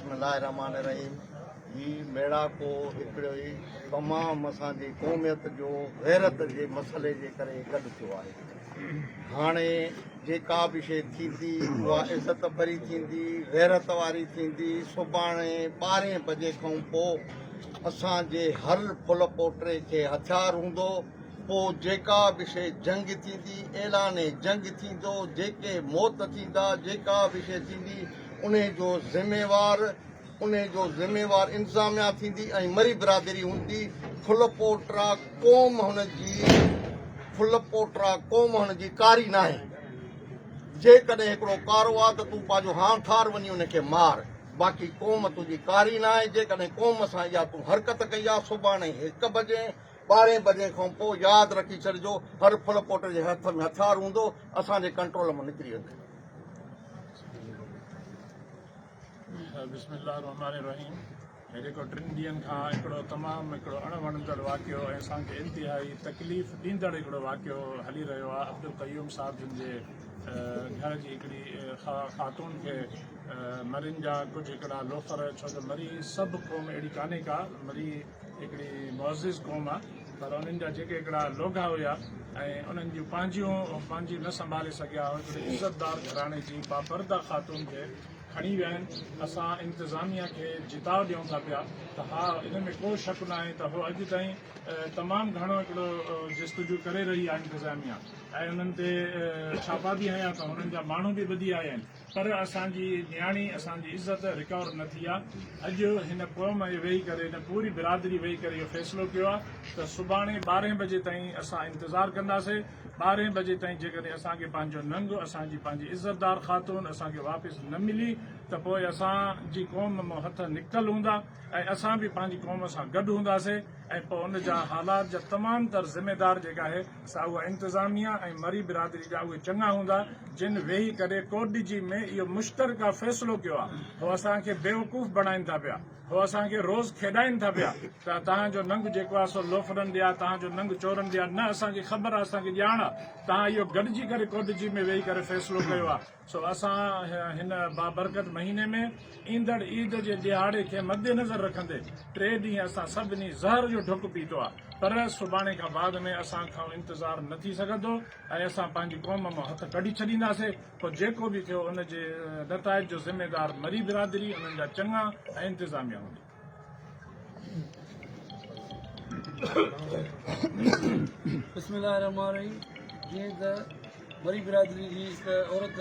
بسم الله الرحمٰن الرحيم هي ميڙاڪو هڪڙو ئي تمام اسان جي قوميت جو غيرت جي مسئلي جي ڪري گڏ ٿيو آهي هاڻي جيڪا به شيء ٿيندي اها عزت ڀري ٿيندي غيرت واري ٿيندي سڀاڻي ٻارهين بجي کان پوء اسان جي هر ڦل پوٽري کي هٿيار هوندو پوء جيڪا به شيء جنگ ٿيندي، اعلان جنگ ٿيندو، جيڪي موت ٿيندا، جيڪا به شيء ٿيندي، انهي جو ذميوار، انهي جو ذميوار انتظاميا ٿيندي ۽ مري برادري هوندي، ڦلپوٽرا قوم هن جي، ڦلپوٽرا قوم هن جي ڪاري ناهي، جيڪڏهن هڪڙو ڪارو آ ته تون پنهنجو هانء ٺار وڃي ان کي مار، باقي قوم تنهنجي ڪاري ناهي، جيڪڏهن قوم سان اها تون حرڪت ڪئي آ، سڀاڻي هڪ بجي. ٻارهين بجي کان پوء ياد رکي ڇڏجو هر ڦل پوٽ جي هٿ ۾ هٿيار هوندو اسان جي ڪنٽرول مان نڪري ويندو. بسم الله الرحمٰن الرحيم هي جيڪو ٽن ڏينهن کان هڪڙو تمام هڪڙو اڻ وڻندڙ واقعو ۽ اسان کي انتهائي تڪليف ڏيندڙ هڪڙو واقعو هلي رهيو آهي عبدالقيوم صاحب جن جي گهر جي هڪڙي خاتون کي مرين جا ڪجهه هڪڙا لوفر ڇو ته مري سڀ قوم اهڙي ڪانهي ڪا مري هڪڙي معزز قوم آ پر انهن جا جيڪي هڪڙا لوگها هيا ۽ انهن جون پنهنجيون پنهنجي نه سنڀالي سگهيا هڪڙي عزتدار گهراڻي جي باپرده خاتون کي کڻي ويا آهن اسان انتظاميا کي جتاء ڏيون ٿا پيا ته ها ان ۾ ڪو شڪ ناهي ته هو اڄ تائين تمام گهڻو هڪڙو جستجو ڪري رهي آهي انتظاميا ۽ انهن تي ڇاپا به هنيا اٿئون انهن جا ماڻهو به ٻڌي آيا آهن پر اسان جي نياڻي اسان جي عزت رڪور نه ٿي آ اڄ هن قوم اهي ويهي ڪري هن پوري برادري ويهي ڪري اهو فيصلو ڪيو آ ته سڀاڻي ٻارهين بجي تائين اسان انتظار ڪنداسي ٻارهين بجي تائين جيڪڏهن اسان کي پنهنجو ننگ اسان جي پنهنجي عزتدار خاتون اسان کي واپس نه ملي ته پوء اسان جي قوم مون هٿ نڪتل هوندا ۽ اسان به پنهنجي قوم سان گڏ هونداسي ۽ پوء ان جا حالات جا تمام تر ذميدار جيڪا آهي سا اها انتظاميا ۽ مري برادري جا اهي چڱا هوندا جن ويهي ڪري ڪوٽڏجي ۾ اهو مشترڪه فيصلو ڪيو آهي. هو اسان کي بيوقوف بڻائين ٿا پيا. هو اسان کي روز کيڏائين ٿا پيا ته توهان جو ننگ جيڪو آهي سو لوفرن ڏي آهي، توهان جو ننگ چورن ڏي آهي. نه اسان کي خبر آهي، اسان کي ڄاڻ آهي. توهان اهو گڏجي ڪري ڪوٽڏجي ۾ ويهي ڪري فيصلو ڪيو آهي. سو اسان هن بابرڪت مهيني ۾ ايندڙ عيد جي ڏهاڙي کي مدنظر رکندي ٽي ڏينهن اسان سڀني زهر جو ڍڪ پيتو آ پر سڀاڻي کان بعد ۾ اسان کان انتظار نه ٿي سگهندو ۽ اسان پنهنجي قوم مان هٿ ڪڍي ڇڏينداسي پوء جيڪو به ٿيو ان جي نتائج جو ذميدار مري برادري انهن جا چڱا ۽ انتظاميا هوندي. بسم الله الرحمٰن الرحيم جيئن ته مري برادري جي هڪ عورت.